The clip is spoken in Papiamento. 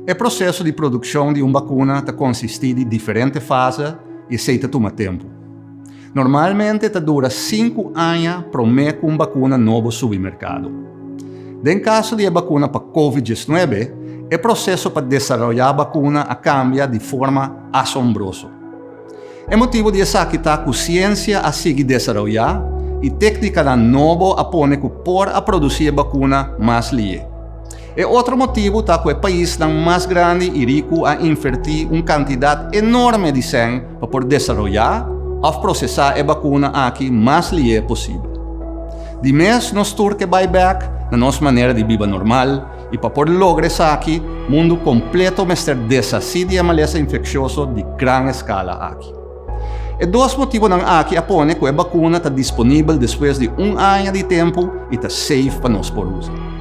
E proseso di produkshon di un bakuna ta konsistí di diferente fase i esei ta tuma tempu. Normalmente ta dura sinku aña promé ku un bakuna nobo subi merkado. Den kaso di e bakuna pa Covid 19, e proseso pa desaroyá bakuna a kambia di forma asombroso. E motibu di esaki ta ku siensia a sigui desaroyá i téknikanan nobo a pone ku por a produsí e bakuna mas lié. E otro motibu ta ku e paisnan mas grandi i riku a invertí un kantidat enorme di sèn pa por desaroyá òf prosesá e bakuna aki mas lié posibel. Di mes nos tur ke bai bèk na nos manera di biba normal i pa por logra esaki mundu kompleto mester deshasí di e malesa infekshioso di gran eskala aki. E dos motibunan aki a pone ku e bakuna ta disponibel despues di un aña di tempu i ta safe pa nos por usa.